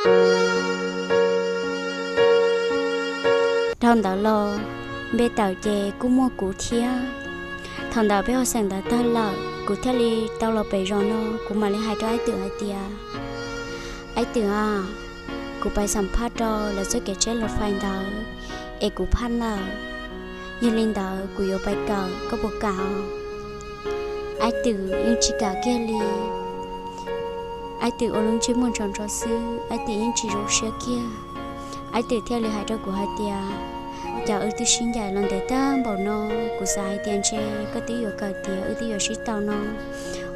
Dhau ntawd los, npe tawm ces kuj muaj kuv thiab. Thaum ntawd peb ua xeem ntawd tag lawm, kuv thiaj li tau los pem zos no, kuv mam li hais rau Aib Twm hais tias, Aib Twm a, kuv pais xam phaj rau lawv txoj kev tsheb los fais ntawd es kuv phaj lawm. Yog li ntawd kuv yuav pais kawm, koj puas kam? Aib Twm yeej tsis kam kiag li. Aib Twm ua lub ntsej muag ntsho ntsho xwb, Aib Twm yeej tsis zoo siab kiag. Aib Twm thiaj li hais rau kuv hais tias, Cas wb twb sib ncaim los ntev tag npaum no, kuv xav hais tias ntshe koj twb yuav kawm tiav wb twb yuav sib tau no,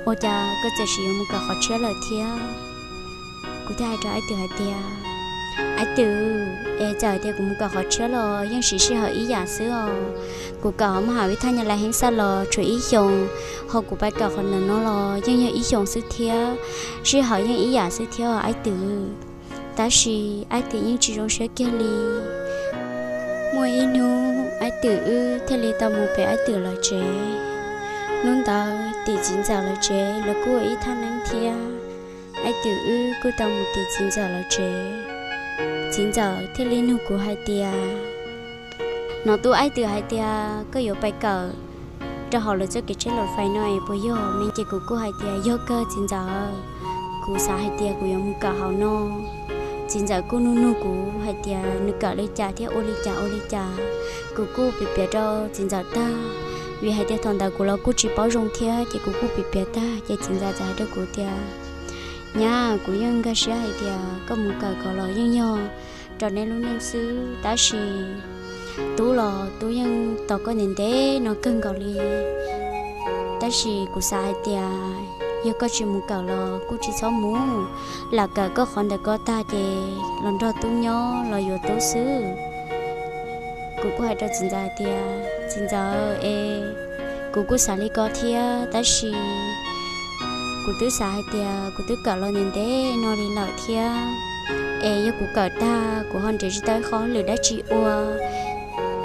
ua cas koj txawm sim yuav mus kawm qhov tshiab lawm thiab? Kuv thiaj hais rau Aib Twm hais tias, Aib Twm, es txawm tias kuv mus kawm qhov tshiab los yeej siv sij hawm ib yam xwb os. Kuv kawm hauv maj has vib thaj nyab laj heev xaj los tshuav ib xyoos, ho kuv pais kawm qhov ntawm no los yeej yog ib xyoos xwb thiab, sij hawm yeej ib yam xwb thiab Aib Twm. Tab sis Aib Twm yeej tsis zoo siab kiag li. Muaj ib hnub Aib Twm wb thiaj li tau mus pem Aib Twm lawv tsev. Hnub ntawd tim txiv ntxawm lawv tsev lawv kuj ua ib thaj neeb thiab. Aib Twm wb kuj tau mus tim txiv ntxawm lawv tsev. Txiv ntxawm thiaj li nug kuv hais tias, Hnov tub Aib Twm hais tias koj yuav pais kawm rau hauv lawv txoj kev tsheb los fais no es puas yog me? Ces kuv kuj hais tias, Yog kawg txiv ntxawm, kuv xav hais tias kuv yuav mus kawm hauv no. Txiv ntxawm kuj nug nug kuv hais tias nws kawm li cas thiab ua li cas ua li cas. Kuv kuj piav piav rau txiv ntxawm tag, vim hais tias thaum ntawd kuv los kuj tsis paub zoo thiab ces kuv kuj piav piav tag ces txiv ntxawm txawm hais rau kuv tias, Nyab, kuv yeej nkag siab hais tias koj mus kawm ko los yeej yog rau neb lub neej xwb, tab sis tub los tub yeej tos koj ntev ntev no kawg nkaus li. Tab sis kuv xav hais tias yog koj tsis mus kawm los kuj tsis txhob mus, lam kawm koj qhov ntawm ko tag ces los nrog tub nyob los yuav tub xwb. Kuv kuj hais rau txiv ntxawm hais tias, Txiv ntxawm es, kuv kuj xav li ko thiab, tab sis kuv twb xav hais tias kuv twb kawm los ntev ntev no li lawm thiab, es yog kuv kawm tag kuv ho nrhiav tsis tau ib qho hauj lwm dab tsi ua,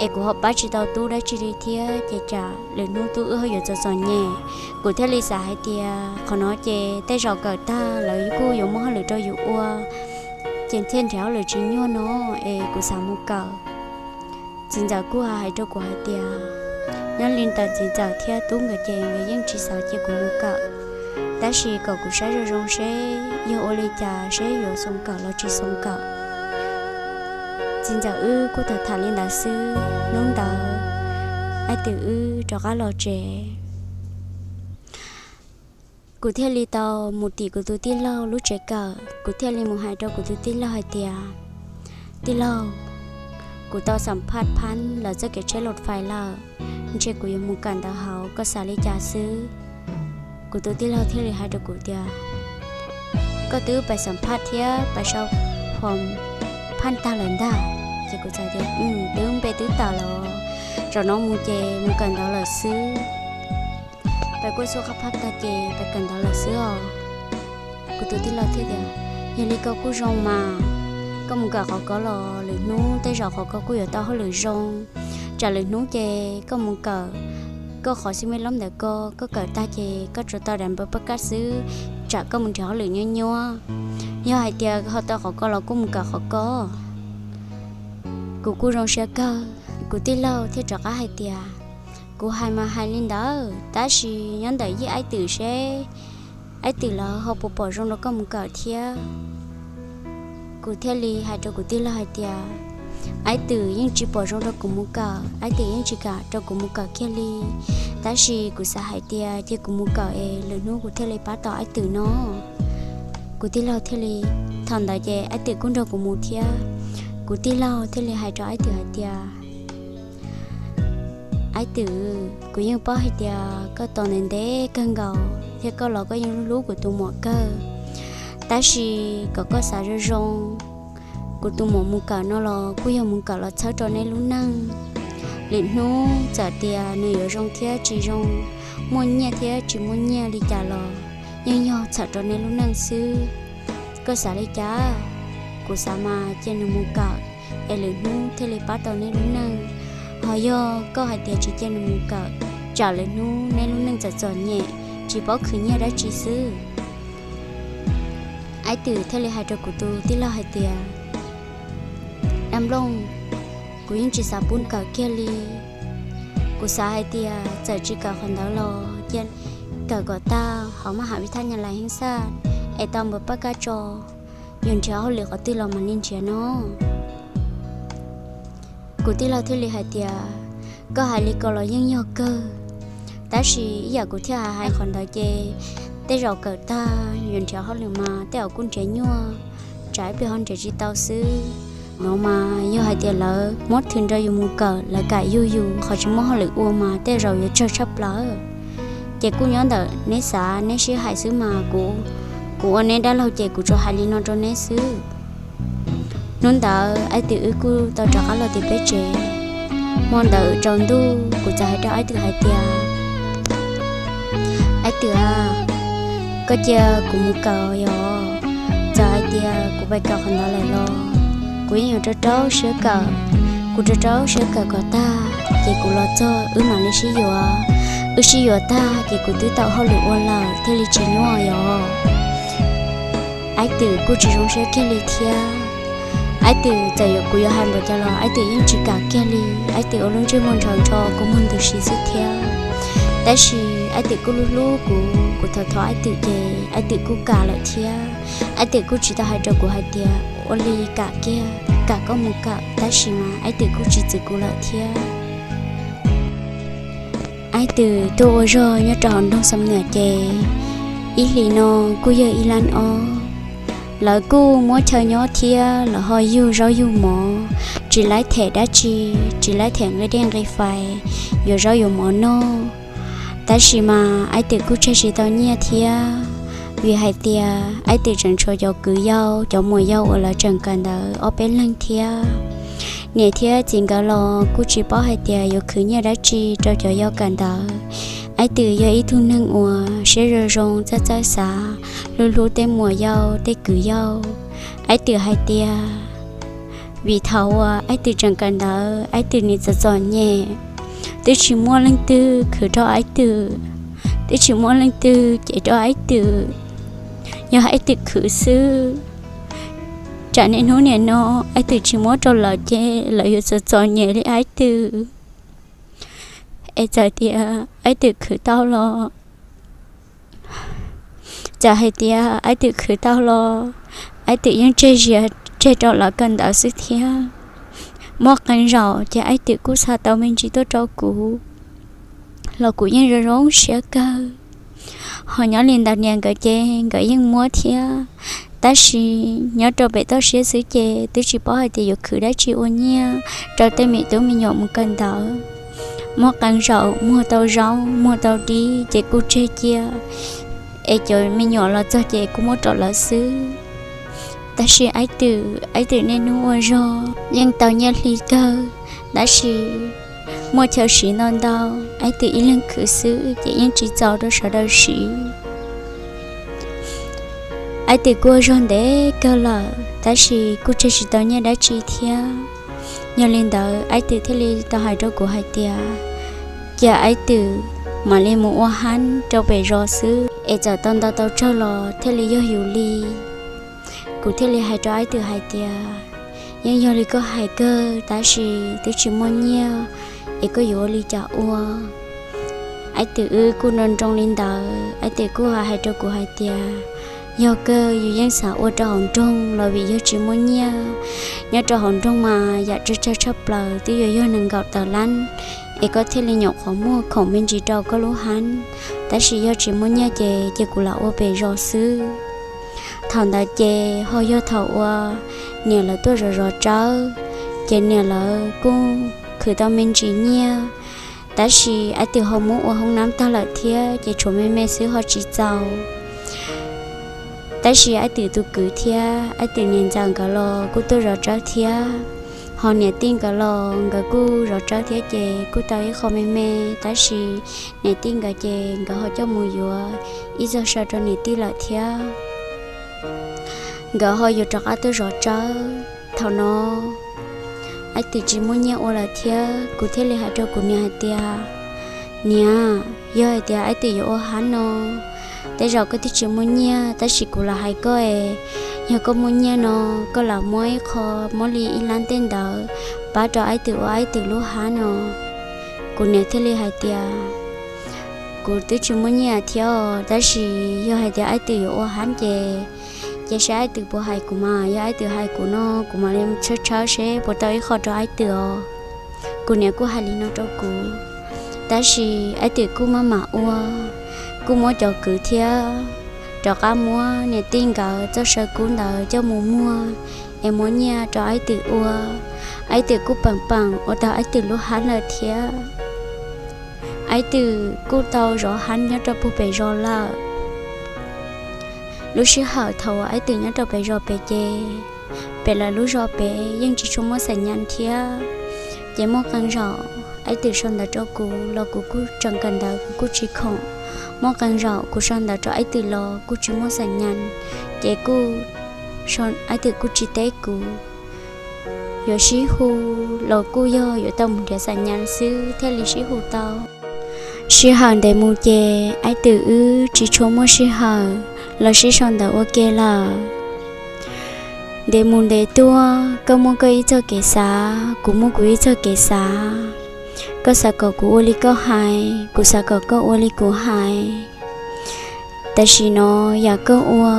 es kuv ho pab tsis tau tub dab tsi li thiab, ces tsam lwm hnub tub wb ho yuav txom txom nyem. Kuv thiaj li xav hais tias qhov no ces tej zaum kawm tag lawv kuj yuav muaj hauj lwm rau yus ua, ces thiaj nrhiav hauj lwm tsis nyuaj no, es kuv xav mus kawm. Txiv ntxawm kuj hais rau kuv hais tias, nyob li ntawm txiv ntxawm thiab tub nkawd ces nkawd yeej tsis xav cia kuv mus kawm, tab sis kom kuv saib zoo zoo seb yog ua li cas seb yuav xoo kawm los tsis xoo kawm. Txiv ntxawm wb kuj tham tham li ntawd xwb, hnub ntawd Aib Twm wb rov qab los tsev. Kuv thiaj li tau mus tim kuv tus tij laug lub tsev kawm, kuv thiaj li mus hais rau kuv tus tij laug hais tias, Tij laug, kuv tau xam phaj phab lawv txoj kev tsheb los fais lawm, ntshe kuv yuav mus kawm ntawv hauv, koj xav li cas xwb? Kuv tus tij laug thiaj li hais rau kuv tias, Koj twb pais xam phaj thiab pais sau phom phaj tag lawm ntag? Ces kuv txawm tias, Twb npe twb tawm lawm, zaum no mus ces mus kawm ntawv lawm xwb. Pais kuaj txhua qhov phaj tag ces pais kawm ntawv lawm xwb os. Kuv tus tij laug thiaj tias, Yog li koj kuj zoo mas, koj mus kawm qhov ko los lwm hnub tej zaum qhov ko kuj yuav tau hauj lwm zoo. Tsam lwm hnub ces koj mus kawm koj qhov xib mej lob ntawm ko, koj kawm tag ces koj tsuas tau daim npaw paj kaj xwb, tsam koj mus nrhiav hauj lwm nyuaj nyuaj. Yog hais tias ho tau qhov ko los kuj mus kawm qhov ko. Kuv kuj zoo siab kawg. Kuv tij laug thiaj rov qab hais tias, Kuv hais mas hais li ntawd, tab sis nyob ntawm yij Aib Twm seb Aib Twm lawv ho puas pom zoo rau koj mus kawm thiab. Kuv thiaj li hais rau kuv tij laug hais tias, Aib Twm yeej tsis pom zoo rau kuv mus kawm, Aib Twm yeej tsis kam rau kuv mus kawm kiag li. Tab sis kuv xav hais tias cia kuv mus kawm es lwm hnub kuv thiaj li pab tau Aib Twm no. Kuv tij laug thiaj li, thaum ntawd ces Aib Twm kuj nrog kuv mus thiab. Kuv tij laug thiaj li hais rau Aib Twm hais tias, Aib Twm, kuv yeej paub hais tias koj tos ntev ntev kawg nkaus thiab koj los koj yeej hlub kuv tus muam kawg. Tab sis kom koj xav zoo zoo, kuv tus muam mus kawm no los kuj yog mus kawm los txhawb rau neb lub neej. Lwm hnub txawm tias nws yuav zoo thiab tsis zoo, muaj nyiaj thiab tsis muaj nyiaj li cas los yeej yog txhawb rau neb lub neej xwb. Koj xav li cas? Kuv xav mas cia nws mus kawm es lwm hnub thiaj li pab tau neb lub neej. Ho yog koj hais tias tsis cia nws mus kawm, tsam lwm hnub neb lub neej txom txom nyem, tsis paub khwv nyiaj dab tsi xwb. Aib Twm thiaj li hais rau kuv tus tij laug hais tias, Dab Nplooj, kuv yeej tsis xav pub kawm kiag li. Kuv xav hais tias txawm tsis kawm qhov ntawd los cia kawm kom tag hauv maj ham vij thaj nyas lais heev xaj es tau npawb paj kab tso, yuav nrhiav hauj lwm qhov twg los mam li nrhiav no. Kuv tij laug thiaj li hais tias, Koj hais li ko los yeej yog kawg, tab sis ib yam kuv thiaj hais hais qhov ntawd ces tej zaum kawm tag yuav nrhiav hauj lwm mas tej zaum kuj nrhiav nyuaj, tsam ib pliag ho nrhiav tsis tau xwb. No mas yog hais tias lawv muab thwm nrog yus mus kawm, lawv kam yug yus, qhov tsis muaj hauj lwm ua mas tej zaum yuav tsawg tshaj plaws. Ces kuj nyob ntawm neb xav neb sib hais xwb mas kuv, kuv ua neb dab laug ces kuv tsuas hais li no rau neb xwb. Hnub ntawd Aib Twm wb kuj tau rov qab los tim peb tsev. Hmo ntawd tsaus ntuj kuv txawm hais rau Aib Twm hais tias, Aib Twm a, koj cia kuv mus kawm yog, txawm hais tias kuv pais kawm qhov ntawd lawm los kuv yeej yuav rau rau siab kawm. Kuv rau rau siab kawm kom tag ces kuv los txog wb mam li sib yuav. Wb sib yuav tag ces kuv twb tau hauj lwm ua lawm thiaj li tsis nyuaj yog. Aib Twm kuj tsis zoo siab kiag li thiab. Aib Twm txawm yuav kuv yuav hais npaum cas los Aib Twm yeej tsis kam kiag li. Aib Twm ua lub ntsej muag ntshaus ntsho kua muag ntws si xwb thiab. Tab sis Aib Twm kuj hlub hlub kuv, kuv thov thov Aib Twm ces Aib Twm kuj kam lawm thiab. Aib Twm kuj tsis tau hais rau kuv hais tias ua li kam kiag, kam koj mus kawm, tab sis mas Aib Twm kuj tsis txwv kuv lawm thiab. Aib Twm tuaj ua zog nyob rau hauv nroog Xam Nuam ces ib hlis no kuj yog ib lab ob. Lawv kuj muab chaw nyob thiab lawv ho yug zaub yug mov, tsis laib them dab tsi, tsis laib them nqi dej nqi fais, yuav zaub yuav mov noj. Tab sis mas Aib Twm kuj tseg tsis tau nyiaj thiab, vim hais tias Aib Twm tseem tshuav cov kwv yau cov muam yau uas lawv tseem kawm ntawv ob peb leeg thiab. Niam thiab txiv nkawd los kuj tsis paub hais tias yuav khwv nyiaj dab tsi rau cov yau kawm ntawv. Aib Twm yog ib tug neeg uas siab zoo zoo txawj txawj xav, hlub hlub tej muam yau tej kwv yau. Aib Twm hais tias vim thaum uas Aib Twm tseem kawm ntawv Aib Twm nim txom txom nyem, twb tsis muaj leej twg khwv rau Aib Twm, twb tsis muaj leej twg cem rau Aib Twm. Yog Aib Twm khwv xwb, tsam niaj hnub nim no Aib Twm tsis muab rau lawv ces lawv yuav txom txom nyem li Aib Twm. Es txawm tias Aib Twm khwv tau los, txawm hais tias Aib Twm khwv tau los, Aib Twm yeej tseg zias tseg rau lawv kawm ntawv xwb thiab. Muaj qee zaum ces Aib Twm kuj xa tau me ntsis tuaj rau kuv, los kuv yeej zoo zoo siab kawg. Ho nyob li ntawm niam nkawd ces nkawd yeej muab thiab, tab sis nyob rau pem toj siab xwb ces twb tsis paub hais tias yuav khwv dab tsi ua nyiaj rau tej me tub me nyuam mus kawm ntawv. Muaj qee zaum muag tau zaub muag tau dib ces kuj tseg cia, es cov me nyuam los txog ces kuj muab rau lawv xwb. Tab sis Aib Twm, Aib Twm niaj hnub ua zog yeej tau nyiaj hli kawg, tab sis muaj chaw siv ntau ntau, Aib Twm ib leeg khwv xwb ces yeej tsis txaus rau sawv daws siv. Aib Twm kuj ua zog ntev kawg lawm tab sis kuj tseg tsis tau nyiaj dab tsi thiab. Yog li ntawd Aib Twm thiaj li tau hais rau kuv hais tias, cia Aib Twm mam li mus ua hab rau pem zos xwb es txawm tau ntau tau tsawg los thiaj li yog yus li. Kuv thiaj li hais rau Aib Twm hais tias, yeej yog li koj hais kawg tab sis twb tsis muaj nyiaj, es koj yuav ua li cas ua? Aib Twm wb kuj nroo nroo li ntawd, Aib Twm kuj hais rau kuv hais tias, yog kawg yus yeej xav ua rau hauv nroog los vim yog tsis muaj nyiaj. Nyob rau hauv nroog mas yam tsawg tsawg tshaj plaws twb yuav yog nees nkaum tawm lab, es koj thiaj li nyuam qhuav muaj khoom me ntsis rau koj lub hab. Tab sis yog tsis muaj nyiaj ces cia kuv lam ua pem zos xwb. Thaum ntawd ces ho yog thaum uas niam lawv tuaj zov zov tsawb, ces niam lawv kuj khwv tau me ntsis nyiaj, tab sis Aib Twm ho muab ua hoob nab tag lawm thiab ces tshuav me me xwb ho tsis txaus. Tab sis Aib Twm tus kwv thiab Aib Twm niam ntxawm nkawd los kuj tuaj zov tsawb thiab, ho niam tij nkawd los nkawd kuj zov tsawb thiab ces kuj tau ib qho me me, tab sis niam tij nkawd ces nkawd ho coj mus yuav ib txog saw rau niam tij lawm thiab. Nkawd ho yuav rov qab tuaj zov tsawb. Thaum no Aib Twm tsis muaj nyiaj ua lawm thiab, kuv thiaj li hais rau kuv niam hais tias, niam, yog hais tias Aib Twm yuav ua hab no, Tej zaum koj twb tsis muaj nyiaj, tab sis kuv los hais koj es, yog koj muaj nyiaj no, koj los muab ib qho, muab li ib lab tej ntawd pab rau Aib Twm ua Aib Twm lub hab no. Kuv niam thiaj li hais tias, kuv twb tsis muaj nyiaj thiab, tab sis yog hais tias Aib Twm yuav ua hab ces, ces saib Aib Twm puas hais kuv mas, yog Aib Twm hais kuv no, kuv mam li tshawb tshawb seb puas tau ib qho rau Aib Twm os. Kuv niam kuj hais li no rau kuv, tab sis Aib Twm kuj maj mam ua, kuj muab cov kwv thiab rov qab muab niam tij nkawd txoj saw kub ntawd coj mus muag, es muab nyiaj rau Aib Twm ua. Aib Twm kuj peem peem ua tau Aib Twm lub hab lawm thiab. Aib Twm kuj tau zov hab nyob rau puag pem zos lawm. Lub sij hawm thaum uas Aib Twm nyob rau pem zos pem ces, pem lawv lub zos pem yeej tsis tshua muaj xas nyas thiab. Ces muaj qee zaum Aib Twm sau ntawv rau kuv los kuv kuj tseem kawm ntawv kuv kuj tsis khoom. Muaj qee zaum kuv sau ntawv rau Aib Twm los kuj tsis muaj xas nyas, ces kuj, Aib Twm kuj tsis teb kuv. Yuav sib hu los kuj yog yuav tau mus nrhiav xas nyas xwb thiaj li sib hu tau. Sij hawm ntev mus ces Aib Twm wb tsis tshua muaj sij hawm los sib sau ntawv ua ke lawm. Ntev mus ntev tuaj, koj muaj koj ib txoj kev xav, kuv muaj kuv ib txoj kev xav. Koj xav kom kuv ua li koj hais, kuv xav kom koj ua li kuv hais. Tam sim no yam koj ua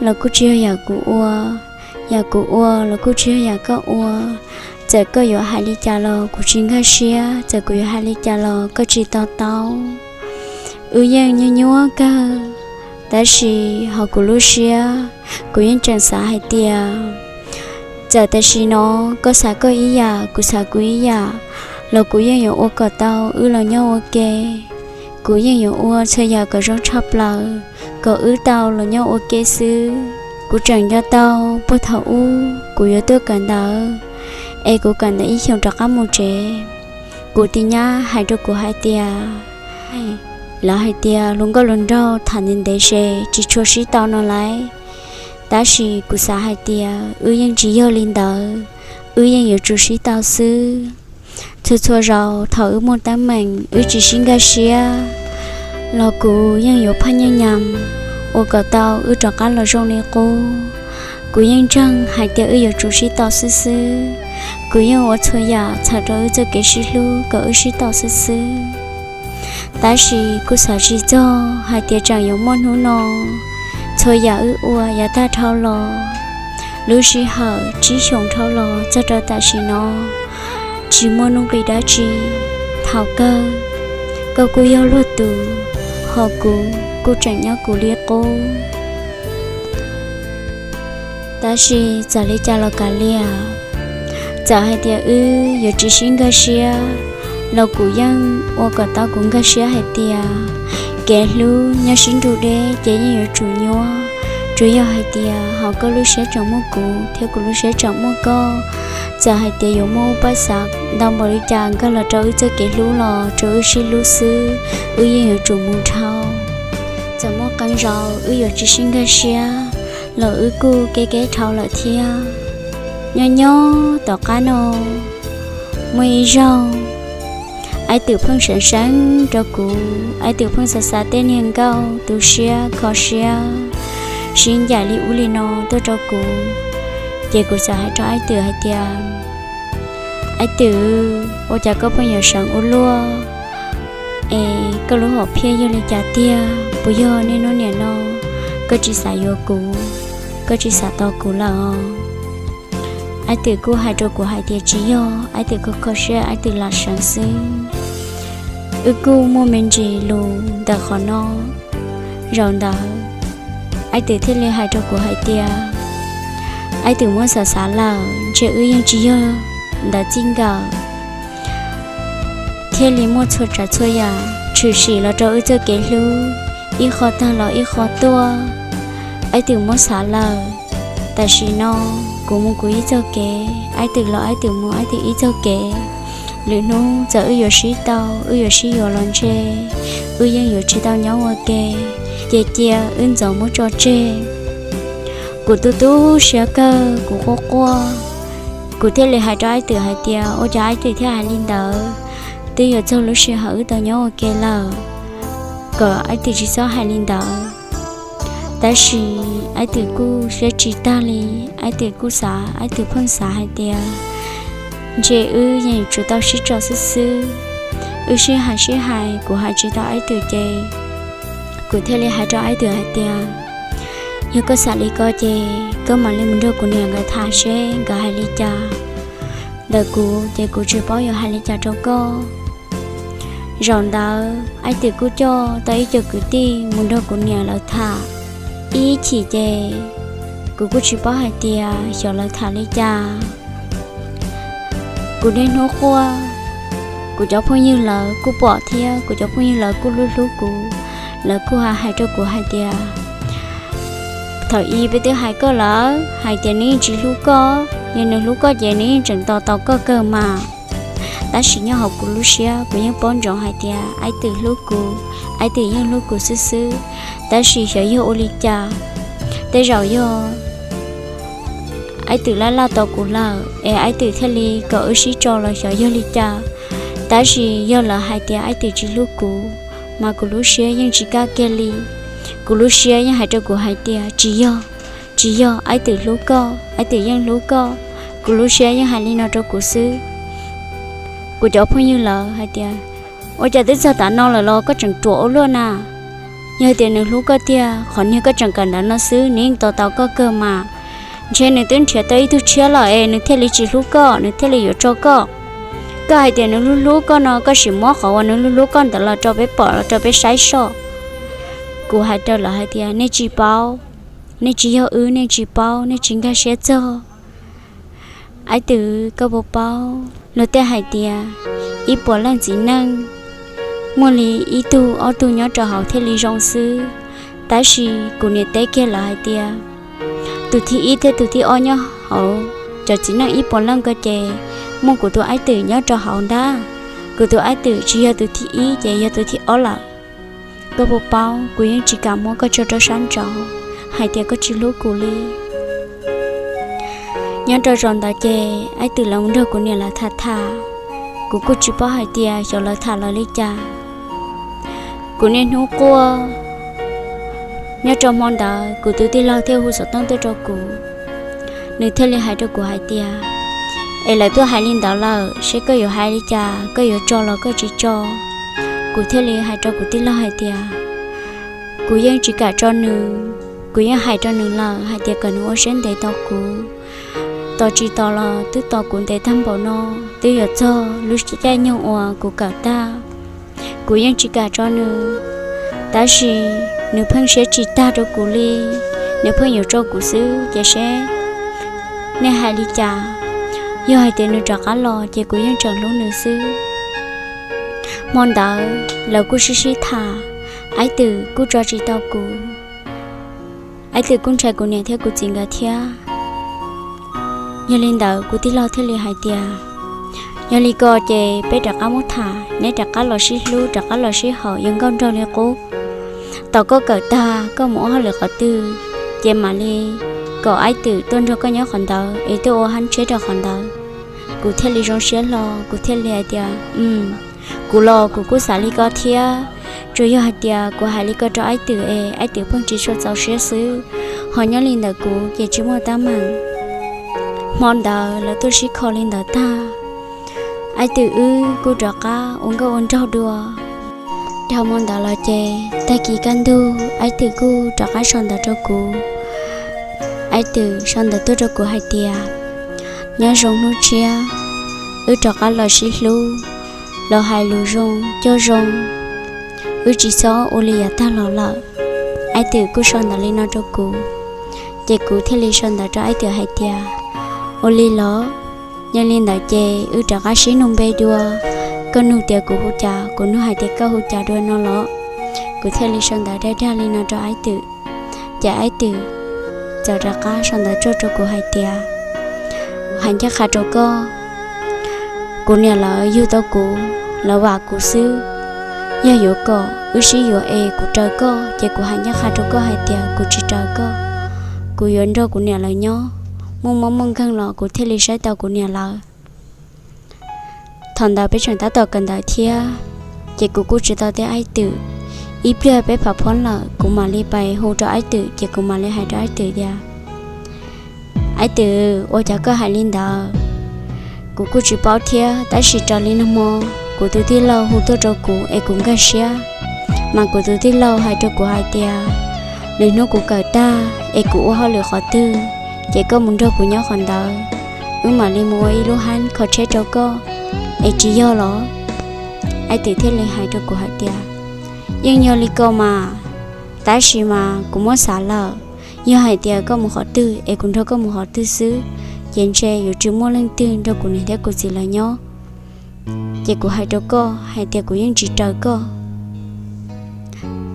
los kuj tsis yog yam kuv ua, yam kuv ua los kuj tsis yog yam koj ua. Txawm koj yuav hais li cas los kuv tsis nkag siab, txawm kuv yuav hais li cas los koj tsis to taub. Wb yeej nyuaj nyuaj kawg, tab sis hauv kuv lub siab, kuv yeej tseem xav hais tias, txawm tam sim no koj xav koj ib yam, kuv xav kuv ib yam, los kuv yeej yuav ua kom tau wb los nyob ua ke. Kuv yeej yuav ua txhua yam kom zoo tshaj plaws, kom wb tau los nyob ua ke xwb. Kuv tseem nco tau puag thaum ub kuv yuav tuaj kawm ntawv, es kuv kawm ntawv ib xyoos rov qab mus tsev, kuv tij nyab hais rau kuv hais tias, lawv hais tias hluas nkauj hluas nraug tham ntev ntev ces tsis tshua sib tau no lauj. Tab sis kuv xav hais tias wb yeej tsis yog li ntawd, wb yeej yuav tsum sib tau xwb. Txhua txhua zaus thaum wb muaj teeb meem wb tsis sib nkag siab, los kuv yeej yuav phaj nyaj nyam ua kom tau wb rov qab los zoo li qub. Kuv yeej ntseeg hais tias wb yuav tsum sib tau xwb xwb. Kuv yeej ua txhua yam txhawm rau wb txoj kev sib hlub kom wb sib tau xwb xwb. Tab sis kuj xav tsis txog hais tias tseem yuav muaj hnub no. Txhua yam wb ua yav tag dhau los, lub sij hawm tsib xyoos dhau los txog rau tam sim no, tsis muaj nuj nqis dab tsi. Thaum kawg, koj kuj yog luag tus, ho kuv kuj tseem nyob kuv li qub. Tab sis txawm li cas los kav liam, txawm hais tias wb yuav tsis sib nkag siab, los kuv yeej ua kom tau kuv nkag siab hais tias kev hlub nyob sib nrug deb ces yeej yuav tsum nyuaj. Tsuas yog hais tias hauv koj lub siab tseem muaj kuv thiab kuv lub siab tseem muaj koj, txawm hais tias yuav muaj ub pab xav ntau npaum li cas nkag los rau wb txoj kev hlub los rau wb sib hlub xwb, wb yeej yuav tsum mus dhau. Txawm muaj qee zaus wb yuav tsis sib nkag siab, los wb kuj kev kev dhau lawm thiab. Nyob nyob tom qab no, muaj ib zaug, Aib Twm pheej seev seev rau kuv, Aib Twm pheej xav xav tej niag nkauj tu siab kho siab, sib ncaim li ub li no tuaj rau kuv. Ces kuv txawm hais rau Aib Twm hais tias, Aib Twm, ua cas koj pheej yuav seev ua luaj? Es koj lub hom phiaj yog li cas tiag? Puas yog niaj hnub nim no koj tsis xav yuav kuv, koj tsis xav tos kuv lawm os? Aib Twm kuj hais rau kuv hais tias tsis yog, Aib Twm kho kho siab, Aib Twm lam seev xwb. Wb kuj muaj me ntsis lus ntawm qhov no. Zaum ntawd, Aib Twm thiaj li hais rau kuv hais tias, Aib Twm muab xav xav lawm, ntshe wb yeej tsis yog ntawd txij nkawm, thiaj li muaj txhua tsav txhua yam tshwm sim los rau wb txoj kev hlub, ib qho tag los ib qho tuaj. Aib Twm muab xav lawm, tam sim no kuv mus kuv ib txoj kev, Aib Twm los Aib Twm mus Aib Twm ib txoj kev. Lwm hnub txawm wb yuav sib tau, wb yuav sib yuav los ntshe wb yeej yuav tsis tau nyob ua ke, ces cia wb ntxov muab tso tseg. Kuv tu tu siab kawg, kuv quaj quaj. Kuv thiaj li hais rau Aib Twm hais tias, ua cas Aib Twm thiaj hais li ntawd? Twb yuav txog lub sij hawm wb tau nyob ua ke lawm, kom Aib Twm tsis txhob hais li ntawd. Tab sis Aib Twm kuj siab tsis tag li, Aib Twm kuj xav, Aib Twm pheej xav hais tias ntshe wb yeej yuav tsum tau sib tso xwb xwb. Wb sib hais sib hais, kuv hais tsis tau Aib Twm ces kuv thiaj li hais rau Aib Twm hais tias, yog koj xav li ko ces koj mam li mus nrog kuv niam nkawd tham seb nkawd hais li cas. Ntawm kuv ces kuv tsis paub yuav hais li cas rau koj. Zaum ntawd Aib Twm kuj coj tau ib co kwv tij mus nrog kuv niam lawv tham. Ib chim ces kuv kuj tsis paub hais tias xyov lawv tham li cas. Kuv niaj hnub quaj, kuv cov phooj ywg lawv kuj pom thiab kuv cov phooj ywg lawv kuj hlub hlub kuv. Lawv kuj hais rau kuv hais tias, thaum ub peb twb hais koj lawm hais tias nws yeej tsis hlub koj, yog nws hlub koj ces nws yeej tseem tos tau koj kawg mas. Tab sis nyob hauv kuv lub siab kuv yeej paub ntsoov hais tias Aib Twm hlub kuv, Aib Twm yeej hlub kuv xwb xwb. Tab sis xyov yog ua li cas, tej zaum yog Aib Twm laj laj tau kuv lawm es Aib Twm thiaj li kom wb sib tso los xyov yog li cas. Tab sis yog lawv hais tias Aib Twm tsis hlub kuv, mas kuv lub siab yeej tsis kaj kiag li. Kuv lub siab yeej hais rau kuv hais tias tsis yog, tsis yog, Aib Twm hlub koj, Aib Twm yeej hlub koj. Kuv lub siab yeej hais li no rau kuv xwb. Kuv cov phooj ywg lawv hais tias, ua cas twb txog tav no lawm los koj tseem ruam ua luaj na? Yog tias nws hlub koj tiag, qhov niag koj tseem kawm ntawv no xwb nws yeej tos tau koj kawg mas. Ntshe nws twb nrhiav tau ib tug tshiab lawm es nws thiaj li tsis hlub koj, nws thiaj li yuav tso koj. Koj hais tias nws hlub hlub koj no, koj sim muab qhov uas nws hlub hlub koj ntawd los rau peb pom los rau peb saib soj. Kuv hais rau lawv hais tias nej tsis paub, nej tsis yog wb, nej tsis paub, nej tsis nkag siab txog. Aib Twm, koj puas paub luag tej hais tias ib puas leej txiv neej muaj li ib tug ob tug nyob rau hauv thiaj li zoo xwb. Tab sis kuv niam teb kiag lawv hais tias tus thib ib thiab tus thib ob nyob hauv cov txiv neej ib puas leej ko ces muaj kuv tus Aib Twm nyob rau hauv ntag. Kuv tus Aib Twm tsis yog tus thib ib ces yog tus thib ob lawm. Koj puas paub kuv yeej tsis kam muab koj tso rau sab nraud hais tias koj tsis hlub kuv li. Nyob rau zaum ntawd ces Aib Twm lawv mus nrog kuv niam lawv tham tham, kuv kuj tsis paub hais tias xyov lawv tham los li cas. Kuv niaj hnub quaj. Nyob rau hmo ntawd kuv tus tij laug thiaj hu xov tooj tuaj rau kuv. Nws thiaj li hais rau kuv hais tias, es lawv tuaj hais li ntawd lawm, seb koj yuav hais li cas, koj yuav tso los koj tsis tso. Kuv thiaj li hais rau kuv tij laug hais tias, kuv yeej tsis kam tso nws, kuv yeej hais rau nws lawm hais tias kom nws ua siab ntev tos kuv. Tos tsis tos los twb tos kuv ntev tag npaum no, twb yuav txog lub caij nyoog uas kuv kawm tag. Kuv yeej tsis kam tso nws, tab sis nws pheej siab tsis tag rau kuv li, nws pheej yuav tso kuv xwb ces seb nej hais li cas. Yog hais tias nws rov qab los ces kuv yeej tseem hlub nws xwb. Hmo ntawd lawv kuj sib sib tham, Aib Twm kuj tso tsis tau kuv. Aib Twm kuj ntshai kuv niam thiab kuv txiv nkawd thiab. Yog li ntawd kuv tij laug thiaj li hais tias, yog li ko ces peb rov qab muab tham, neb rov qab los sib hlub, rov qab los sib haum, yuav nkauj nraug li qub. Thaum koj kawm tag koj mus ua hauj lwm qhov twg, ces mam li kom Aib Twm tuaj nrog koj nyob qhov ntawd es tuaj ua hab tsheb rau qhov ntawd. Kuv thiaj li zoo siab hlo, kuv thiaj li hais tias, kuv los kuv kuj xav li ko thiab, tsuas yog hais tias kuv hais li ko rau Aib Twm es Aib Twm pheej tsis tshua txaus siab xwb, ho nyob li ntawm kuv ces tsis muaj teeb meem. Hmo ntawd lawv tuaj sib kho li ntawd tag, Aib Twm wb kuj rov qab ua nkauj ua nraug dua. Dhau hmo ntawd los ces tag kis kaj ntug Aib Twm kuj rov qab sau ntawv rau kuv. Aib Twm sau ntawv tuaj rau kuv hais tias, nyob zoo hnub tshiab, wb rov qab los sib hlub, los hais lus zoo cog zoo, wb tsis txhob ua li yav tag los lawm. Aib Twm kuj sau ntawv li no rau kuv, ces kuv thiaj li sau ntawv rau Aib Twm hais tias, ua li los, yog li ntawd ces wb rov qab sib nug npe dua, koj nug tias kuv hu cas, kuv nug hais tias koj hu cas dua no los. Kuv thiaj li sau ntawv dag dag li no rau Aib Twm, ces Aib Twm txawm rov qab sau ntawv tuaj rau kuv hais tias, hais ncaj qha rau koj, kuv niam lawv yug tau kuv, lawv vam kuv xwb. Yog yuav kom wb sib yuav es kuv raws koj ces kuv hais ncaj qha rau koj hais tias kuv tsis raws koj, kuv yuav nrog kuv niam lawv nyob, muaj mob muaj nkeeg los kuv thiaj li saib tau kuv niam lawv. Thaum ntawd peb tseem tab tom kawm ntawv thiab, ces kuv kuj tsis tau teb Aib Twm, Ib pliag peb phav phob lawm, kuv mam li pais hu rau Aib Twm, ces kuv mam li hais rau Aib Twm tias, Aib Twm, ua cas koj hais li ntawd? Kuv kuj tsis paub thiab, tab sis raws li nag hmo kuv tus tij laug hu tuaj rau kuv es kuv nkag siab, mas kuv tus tij laug hais rau kuv hais tias, lwm hnub kuv kawm tag es kuv ua hauj lwm qhov twg, ces koj mus nrog kuv nyob qhov ntawd, wb mam li mus ua ib lub hab kho tsheb rau koj, es tsis yog los? Aib Twm thiaj li hais rau kuv hais tias, yeej yog li ko mas, tab sis mas kuv muab xav lawm, yog hais tias koj mus qhov twg es kuv nrog koj mus qhov twg xwb, ces ntshe yuav tsis muaj leej twg nrog kuv niam thiab kuv txiv lawv nyob. Ces kuv hais rau koj hais tias kuv yeej tsis raws koj.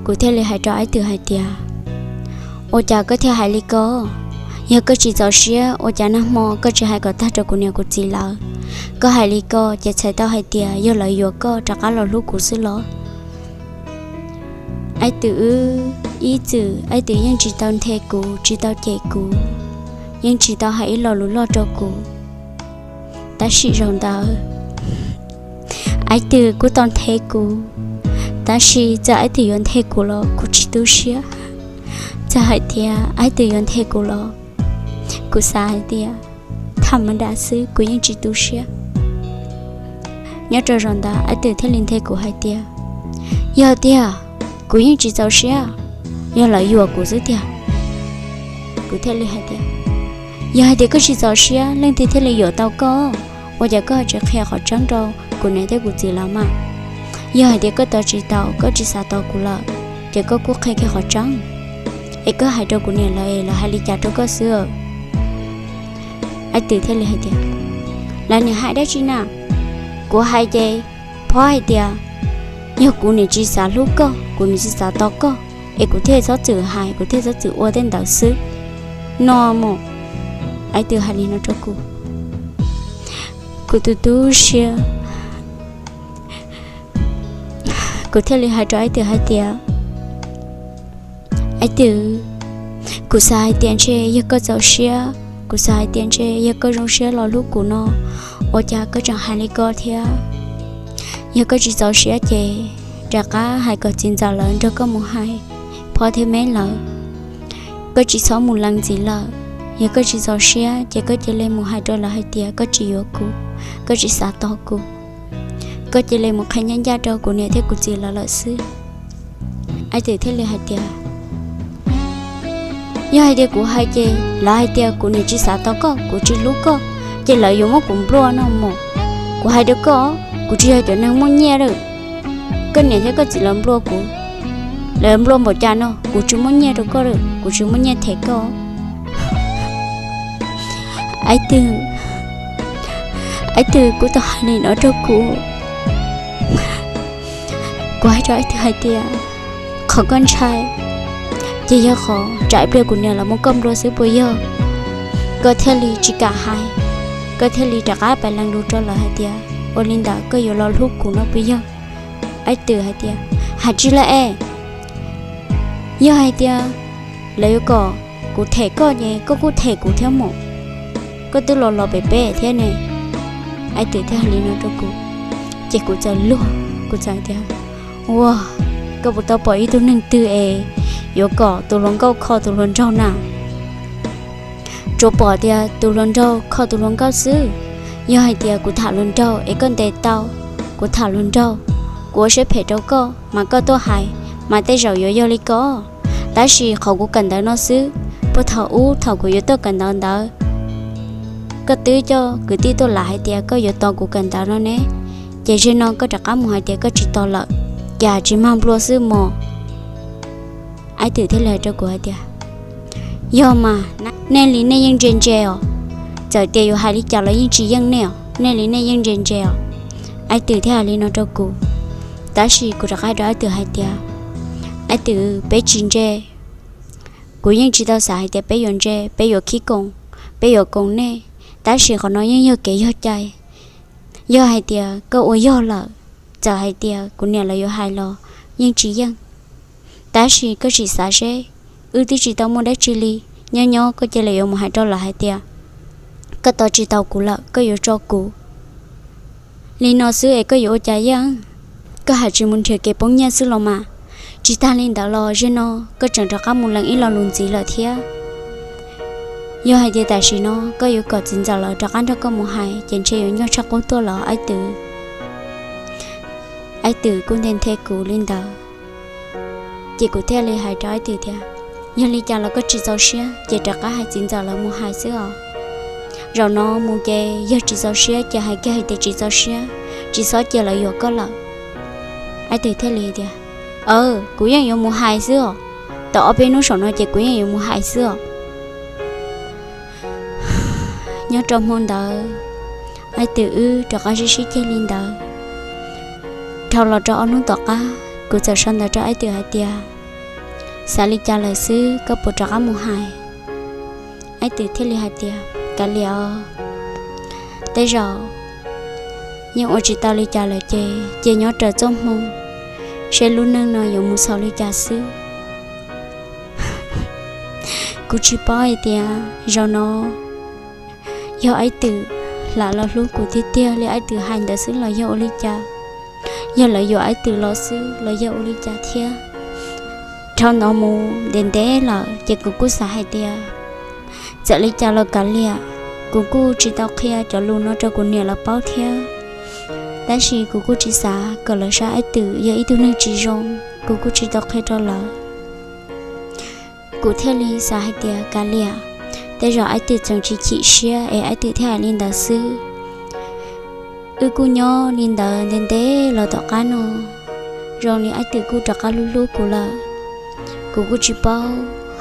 Kuv thiaj li hais rau Aib Twm hais tias, ua cas koj thiaj hais li ko? Yog koj tsis txaus siab, ua cas nag hmo koj tsis hais kom tag rau kuv niam kuv txiv lawv? Koj hais li ko ces txhais tau hais tias yog lawv yuam koj rov qab los hlub kuv xwb los? Aib Twm wb ib txwm, Aib Twm yeej tsis tau nthe kuv, tsis tau cem kuv, yeej tsis tau hais ib lo lus loj rau kuv. Tab sis zaum ntawd Aib Twm kuj tau nthe kuv, tab sis txawm Aib Twm yuav nthe kuv los kuv tsis tu siab. Txawm hais tias Aib Twm yuav nthe kuv los, kuv xav hais tias tham ma da xwb, kuv yeej tsis tu siab. Nyob rau zaum ntawd Aib Twm thiaj li nthe kuv hais tias, yog tiag, kuv yeej tsis txaus siab, yog lawv yuam kuv xwb tiag. Kuv thiaj li hais tias, yog hais tias koj tsis txaus siab, leej twg thiaj li yuam tau koj? Ua cas koj tsis qhia qhov tseeb rau kuv niam thiab kuv txiv lawv mas? Yog hais tias koj tos tsis tau, koj tsis xav tos kuv lawm, ces koj kuj qhia kiag qhov tseeb, es koj hais rau kuv niam lawv es lawv hais li cas rau koj xwb. Aib Twm thiaj li hais tias, lawv niam hais dab tsi na? Kuv hais ces phob hais tias yog kuv niam tsis xav hlub koj, kuv niam tsis xav tos koj, es kuv thiaj txhob txwm hais, kuv thiaj txhob txwm ua tej ntawd xwb no mog. Aib Twm hais li no rau kuv, kuv tu tu siab. Kuv thiaj li hais rau Aib Twm hais tias, Aib Twm, kuv xav hais tias ntshe yog koj txaus siab, kuv xav hais tias ntshe yog koj zoo siab los hlub kuv no, ua cas koj tseem hais li ko thiab? Yog koj tsis txaus siab ces rov qab hais kom txiv ntxawm lawv nrog koj mus hais phob thiab meb lawv. Koj tsis txhob mus lees txiv lawm. Yog koj tsis txaus siab ces koj cia li mus hais rau lawv hais tias koj tsis yuav kuv, koj tsis xav tos kuv. Koj cia li mus qhia ncaj ncaj rau kuv niam thiab kuv txiv lawv lawm xwb. Aib Twm thiaj li hais tias, yog hais tias kuv hais ces lawv hais tias kuv niam tsis xav tos koj, kuv tsis hlub koj, ces lawv yuav muab kuv nplua no mog. Kuv hais rau koj, kuv tsis yog cov neeg muaj nyiaj lawm. Koj niam thiab koj txiv lawv nplua kuv, lawv nplua npaum cas no kuv tsis muaj nyiaj rau koj lawm, kuv tsis muaj nyiaj them koj. Aib Twm, Aib Twm kuj tau hais li no rau kuv. Kuv hais rau Aib Twm hais tias, qhov koj ntshai ces yog qhov tsam ib pliag kuv niam lawv muab koj nplua xwb puas yog? Koj thiaj li tsis kam hais, koj thiaj li rov qab pais lees lus rau lawv hais tias ua li ntawd koj yuav los hlub kuv no puas yog? Aib Twm hais tias, hais tsis lawm es, yog hais tias lawv yuav kom kuv them koj ces koj kuj them kuv thiab mog. Koj twb los los pem peb thiab ne. Aib Twm thiaj hais li no rau kuv, ces kuv txawm luag, kuv txawm tias, ua, koj puas tau pom ib tug neeg twg es yuav kom tus hluas nkauj kho tus hluas nraug na? Tsuas pom tias tus hluas nraug kho tus hluas nkauj xwb. Yog hais tias kuv tham hluas nraug es koj ntes tau kuv tham hluas nraug, kuv ua siab phem rau koj mas koj tuaj hais, mas tej zaum yuav yog li ko. Tab sis qhov kuv kawm ntawv no xwb, puag thaum ub thaum kuv yuav tuaj kawm ntawv ntawd, koj twb coj kwv tij tuaj lam hais tias koj yuav tos kuv kawm ntawv no ne, ces zaum no koj rov qab mus hais tias koj tsis tos lawm, cas tsis mag nplua xwb mog. Aib Twm thiaj li hais rau kuv hais tias, yog mas, nej li nej yeej ntse ntse os, txawm tias yuav hais li cas los yeej tsis yeej nej os, nej li nej yeej ntse ntse os. Aib Twm thiaj hais li no rau kuv, tab sis kuv rov qab hais rau Aib Twm hais tias, Aib Twm, peb tsis ntse. Kuv yeej tsis tau xav hais tias peb yuav ntse, peb yuav khib koom, peb yuav koom nej, tab sis qhov no yeej yog kev yog cai. Yog hais tias koj ua yog lawm, txawm hais tias kuv niam lawv yuav hais los yeej tsis yeej. Tab sis koj sim xav seb, wb twb tsis tau muaj dab tsi li, nyob nyob koj cia li yuav mus hais rau lawv hais tias koj tos tsis tau kuv lawm, koj yuav tso kuv li no xwb es koj yuav ua cas yeej? Koj hais tsis mus nrhiav kev poob nyiaj xwb los mas. Tsis tag li ntawd los, zaum no koj tseem rov qab mus lees ib lo lus ntxiv lawm thiab. Yog hais tias tam sim no koj yuav kom txiv ntxawm lawv rov qab nrog koj mus hais ces ntshe yuav nyuaj tshaj qub tuaj los Aib Twm. Aib Twm kuj nthe nthe kuv li ntawd, ces kuv thiaj li hais rau Aib Twm tias, yog li cas los koj tsis txaus siab ces rov qab hais txiv ntxawm lawv mus hais xwb os. Zaum no mus ces yog tsis txaus siab ces hais kiag hais tias tsis txaus siab, tsis txhob cia lawv yuam koj lawm. Aib Twm thiaj li tias, aw, kuv yeej yuav mus hais xwb os. Tau ob peb hnub saum no ces kuv yeej yuav mus hais xwb os. Nyob rau hmo ntawd, Aib Twm wb rov qab sib sib ceg li ntawd. Dhau los rau ob hnub tom qab, kuv txawm sau ntawv rau Aib Twm hais tias, xav li cas lawm xwb, koj puas rov qab mus hais? Aib Twm thiaj li hais tias, kav liam os, tej zaum yeej ua tsis tau li cas lawm ces cia nyob raws txoj hmoo, seb lub neej no yuav mus xaus li cas xwb. Kuv tsis paub hais tias zaum no yog Aib Twm lam los hlub kuv tiag tiag li Aib Twm hais ntawd xwb los yog ua li cas, yog lawv yuam Aib Twm los xwb los yog ua li cas thiab. Dhau ntawd mus ntev ntev lawm ces kuv kuj xav hais tias, txawm li cas los kav liam, kuv kuj tsis tau qhia cov lus no rau kuv niam lawv paub thiab. Tab sis kuv kuj tsis xav kom lawv saib Aib Twm yog ib tug neeg tsis zoo, kuv kuj tsis tau qhia rau lawv. Kuv thiaj li xav hais tias kav liam, tej zaum Aib Twm tseem tsis chim siab es Aib Twm thiaj hais li ntawd xwb. Wb kuj nyob li ntawd ntev ntev los tom qab no, zoo li Aib Twm kuj rov qab hlub hlub kuv lawm. Kuv kuj tsis paub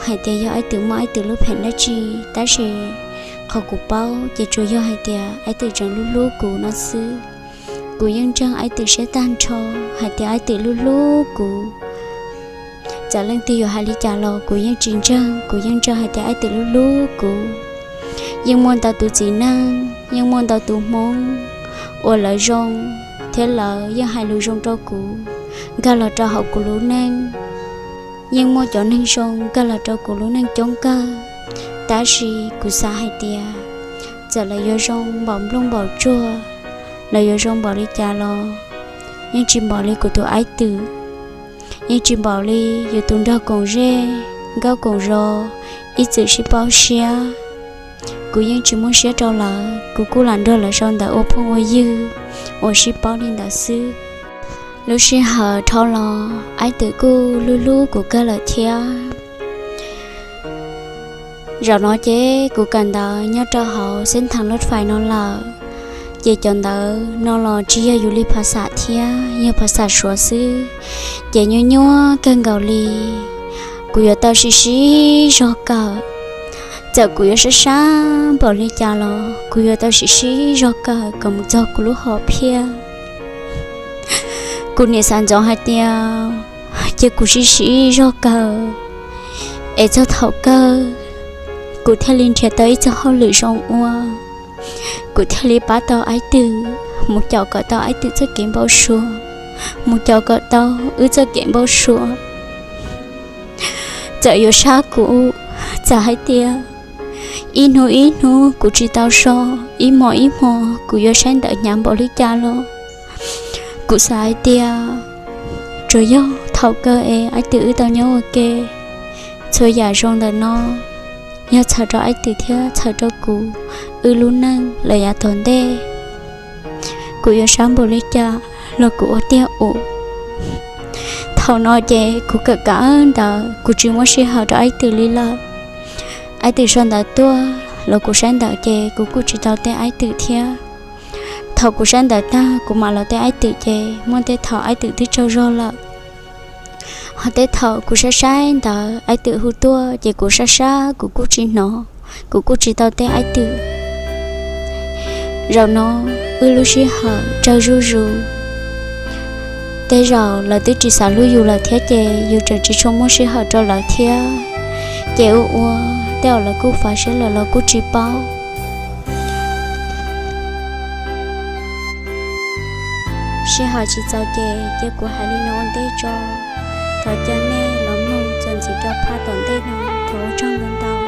hais tias yog Aib Twm muaj Aib Twm lub phem dab tsi, tab sis qhov kuv paub ces tsuas yog hais tias Aib Twm tseem hlub hlub kuv no xwb. Kuv yeej ntseeg Aib Twm siab tag nrho hais tias Aib Twm hlub hlub kuv. Txawm leej twg yuav hais li cas los kuv yeej tsis ntseeg, kuv yeej ntseeg hais tias Aib Twm hlub hlub kuv. Yeej muaj ntau tus txiv neej, yeej muaj ntau tus hmoob uas lawv zoo thiab lawv yeej hais lus zoo rau kuv nkag los rau hauv kuv lub neej. Yeej muaj cov neeg zoo nkag los rau kuv lub neej coob kawg, tab sis kuv xav hais tias txawm lawv yuav zoo npaum nplooj npaum tsuag, lawv yuav zoo npaum li cas los yeej tsis npaum li kuv tus Aib Twm, yeej tsis npaum li yus tus nraug koom zej nkauj koom zos ib txwm sib paub siab. Kuv yeej tsis muaj siab rau lawv, kuv kuj lam nrog lawv sau ntawv ua phooj ua ywg, ua sib paub li ntawd xwb. Lub sij hawm dhau los Aib Twm kuj hlub hlub kuv kawg lawm thiab. Zaum no ces kuv kawm ntawv nyob rau hauv xeeb thav lub fais no lawm, ces cov ntawv no los tsis yog yus li phas xam thiab, yog phas xam Suav xwb, ces nyuaj nyuaj kawg nkaus li. Kuv yuav tau siv siv zog kawm, txawm kuv yuav sab sab npaum li cas los kuv yuav tau siv siv zog kawm kom mus txog kuv lub hom phiaj. Kuv niam xav ntsoov hais tias cia kuv siv siv zog kawm, es txog thaum kawg kuv thiaj li nrhiav tau ib txoj hauj lwm zoo ua, kuv thiaj li pab tau Aib Twm, mus caum kom tau Aib Twm txoj kev npau suav, mus caum kom tau wb txoj kev npau suav. Txawm yuav sab kuv, txawm hais tias ib hnub ib hnub kuv tsis tau so, ib hmo ib hmo kuv yuav saib ntawv hnyav npaum li cas los, kuv xav hais tias tsuas yog thaum kawg es Aib Twm wb tau nyob ua ke, txhua yam zoo ntawm no yog txhawm rau Aib Twm thiab txhawm rau kuv, wb lub neej lawm yav tom ntej, kuv yuav sab npaum li cas los kuv ua tiag ua. Thaum no ces kuv kawm kawm ntawv, kuv tsis muab sij hawm rau Aib Twm li lawm. Aib Twm sau ntawv tuaj los kuv saib ntawv ces kuv kuj tsis tau teb Aib Twm thiab. Thaum kuv saib ntawv tag kuv mam los teb Aib Twm ces muaj tej thaum Aib Twm twb tsaug zog lawm. Ho tej thaum kuv saib saib ntawv Aib Twm hu tuaj ces kuv sab sab kuv kuj tsis hnov, kuv kuj tsis tau teb Aib Twm. Zaum no wb lub sij hawm tsawg zuj zus, tej zaum lawv twb tsis xav hlub yus lawm thiab ces yus tseem tsis tshua muaj sij hawm rau lawv thiab. Ces ua ua tej zaum lawv kuj fav siab lawm los kuj tsis paub. Sij hawm tsis txaus ces cia kuv hais li no ua ntej tso. Thov caw nej los mloog txuas ntxiv rau phaj tom ntej no, thov ua tsaug ntau ntau.